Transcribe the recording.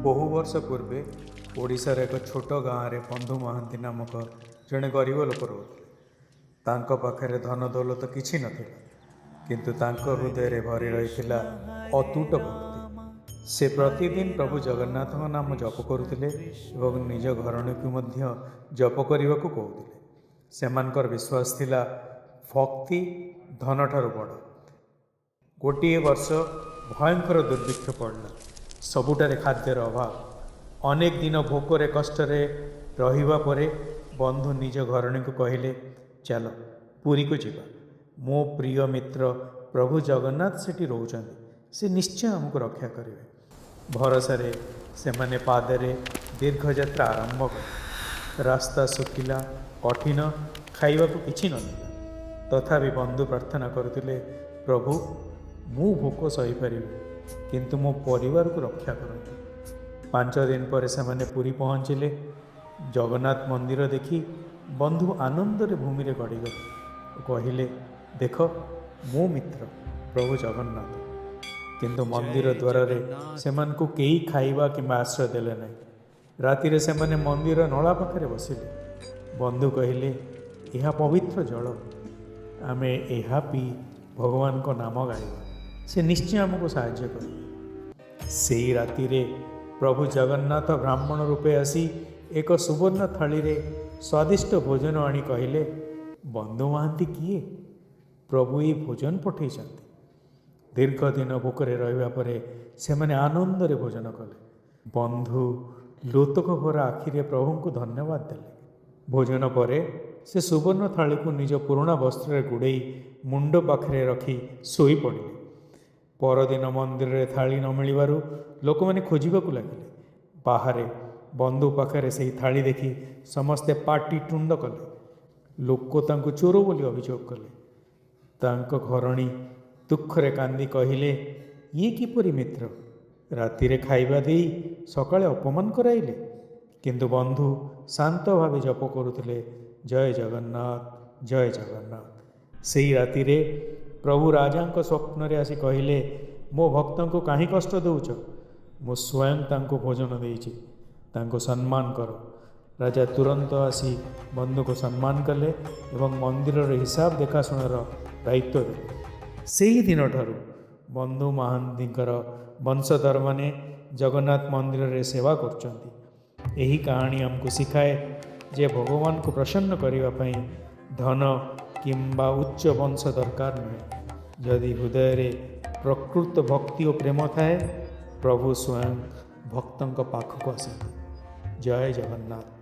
ବହୁ ବର୍ଷ ପୂର୍ବେ ଓଡ଼ିଶାର ଏକ ଛୋଟ ଗାଁରେ ବନ୍ଧୁ ମହାନ୍ତି ନାମକ ଜଣେ ଗରିବ ଲୋକ ରହୁଥିଲେ। ତାଙ୍କ ପାଖରେ ଧନ ଦୌଲତ କିଛି ନଥିଲା, କିନ୍ତୁ ତାଙ୍କ ହୃଦୟରେ ଭରି ରହିଥିଲା ଅତୁଟ ଭକ୍ତି। ସେ ପ୍ରତିଦିନ ପ୍ରଭୁ ଜଗନ୍ନାଥଙ୍କ ନାମ ଜପ କରୁଥିଲେ ଏବଂ ନିଜ ଘରଣୀକୁ ମଧ୍ୟ ଜପ କରିବାକୁ କହୁଥିଲେ। ସେମାନଙ୍କର ବିଶ୍ୱାସ ଥିଲା, ଭକ୍ତି ଧନଠାରୁ ବଡ଼। ଗୋଟିଏ ବର୍ଷ ଭୟଙ୍କର ଦୁର୍ଭିକ୍ଷ ପଡ଼ିଲା। ସବୁଠାରେ ଖାଦ୍ୟର ଅଭାବ। ଅନେକ ଦିନ ଭୋକରେ କଷ୍ଟରେ ରହିବା ପରେ ବନ୍ଧୁ ନିଜ ଘରଣୀକୁ କହିଲେ, "ଚାଲ, ପୁରୀକୁ ଯିବା। ମୋ ପ୍ରିୟ ମିତ୍ର ପ୍ରଭୁ ଜଗନ୍ନାଥ ସେଠି ରହୁଛନ୍ତି। ସେ ନିଶ୍ଚୟ ଆମକୁ ରକ୍ଷା କରିବେ।" ଭରସାରେ ସେମାନେ ପାଦରେ ଦୀର୍ଘଯାତ୍ରା ଆରମ୍ଭ କଲେ। ରାସ୍ତା ଶୁଖିଲା, କଠିନ, ଖାଇବାକୁ କିଛି ନଥିଲା। ତଥାପି ବନ୍ଧୁ ପ୍ରାର୍ଥନା କରୁଥିଲେ, "ପ୍ରଭୁ, ମୁଁ ଭୋକ ସହିପାରିବି, କିନ୍ତୁ ମୋ ପରିବାରକୁ ରକ୍ଷା କରନ୍ତୁ।" 5 ଦିନ ପରେ ସେମାନେ ପୁରୀ ପହଞ୍ଚିଲେ। ଜଗନ୍ନାଥ ମନ୍ଦିର ଦେଖି ବନ୍ଧୁ ଆନନ୍ଦରେ ଭୂମିରେ ଗଡ଼ିଗଲେ ଓ କହିଲେ, "ଦେଖ, ମୋ ମିତ୍ର ପ୍ରଭୁ ଜଗନ୍ନାଥ।" କିନ୍ତୁ ମନ୍ଦିର ଦ୍ୱାରରେ ସେମାନଙ୍କୁ କେହି ଖାଇବା କିମ୍ବା ଆଶ୍ରୟ ଦେଲେ ନାହିଁ। ରାତିରେ ସେମାନେ ମନ୍ଦିର ନଳା ପାଖରେ ବସିଲେ। ବନ୍ଧୁ କହିଲେ, "ଏହା ପବିତ୍ର ଜଳ। ଆମେ ଏହା ପିଇ ଭଗବାନଙ୍କ ନାମ ଗାଇବା। ସେ ନିଶ୍ଚୟ ଆମକୁ ସାହାଯ୍ୟ କରିବେ।" ସେଇ ରାତିରେ ପ୍ରଭୁ ଜଗନ୍ନାଥ ବ୍ରାହ୍ମଣ ରୂପେ ଆସି ଏକ ସୁବର୍ଣ୍ଣ ଥାଳିରେ ସ୍ୱାଦିଷ୍ଟ ଭୋଜନ ଆଣି କହିଲେ, "ବନ୍ଧୁ ମହାନ୍ତି କିଏ? ପ୍ରଭୁ ଏହି ଭୋଜନ ପଠାଇଛନ୍ତି।" ଦୀର୍ଘ ଦିନ ଭୋକରେ ରହିବା ପରେ ସେମାନେ ଆନନ୍ଦରେ ଭୋଜନ କଲେ। ବନ୍ଧୁ ଲୋତକ ଭରା ଆଖିରେ ପ୍ରଭୁଙ୍କୁ ଧନ୍ୟବାଦ ଦେଲେ। ଭୋଜନ ପରେ ସେ ସୁବର୍ଣ୍ଣ ଥାଳିକୁ ନିଜ ପୁରୁଣା ବସ୍ତ୍ରରେ ଗୁଡ଼େଇ ମୁଣ୍ଡ ପାଖରେ ରଖି ଶୋଇପଡ଼ିଲେ। ପରଦିନ ମନ୍ଦିରରେ ଥାଳି ନ ମିଳିବାରୁ ଲୋକମାନେ ଖୋଜିବାକୁ ଲାଗିଲେ। ବାହାରେ ବନ୍ଧୁ ପାଖରେ ସେହି ଥାଳି ଦେଖି ସମସ୍ତେ ପାଟିତୁଣ୍ଡ କଲେ। ଲୋକ ତାଙ୍କୁ ଚୋର ବୋଲି ଅଭିଯୋଗ କଲେ। ତାଙ୍କ ଘରଣୀ ଦୁଃଖରେ କାନ୍ଦି କହିଲେ, "ଇଏ କିପରି ମିତ୍ର? ରାତିରେ ଖାଇବା ଦେଇ ସକାଳେ ଅପମାନ କରାଇଲେ।" କିନ୍ତୁ ବନ୍ଧୁ ଶାନ୍ତ ଭାବେ ଜପ କରୁଥିଲେ, "ଜୟ ଜଗନ୍ନାଥ, ଜୟ ଜଗନ୍ନାଥ।" ସେଇ ରାତିରେ ପ୍ରଭୁ ରାଜାଙ୍କ ସ୍ୱପ୍ନରେ ଆସି କହିଲେ, "ମୋ ଭକ୍ତଙ୍କୁ କାହିଁ କଷ୍ଟ ଦେଉଛ? ମୁଁ ସ୍ୱୟଂ ତାଙ୍କୁ ଭୋଜନ ଦେଇଛି। ତାଙ୍କୁ ସମ୍ମାନ କର।" ରାଜା ତୁରନ୍ତ ଆସି ବନ୍ଧୁକୁ ସମ୍ମାନ କଲେ ଏବଂ ମନ୍ଦିରର ହିସାବ ଦେଖାଶୁଣାର ଦାୟିତ୍ୱ ଦେଲେ। ସେହି ଦିନଠାରୁ ବନ୍ଧୁ ମହାନ୍ତିଙ୍କର ବଂଶଧରମାନେ ଜଗନ୍ନାଥ ମନ୍ଦିରରେ ସେବା କରୁଛନ୍ତି। ଏହି କାହାଣୀ ଆମକୁ ଶିଖାଏ ଯେ ଭଗବାନଙ୍କୁ ପ୍ରସନ୍ନ କରିବା ପାଇଁ ଧନ କିମ୍ବା ଉଚ୍ଚ ବଂଶ ଦରକାର ନୁହେଁ। ଯଦି ହୃଦୟରେ ପ୍ରକୃତ ଭକ୍ତି ଓ ପ୍ରେମ ଥାଏ, ପ୍ରଭୁ ସ୍ୱୟଂ ଭକ୍ତଙ୍କ ପାଖକୁ ଆସନ୍ତି। ଜୟ ଜଗନ୍ନାଥ।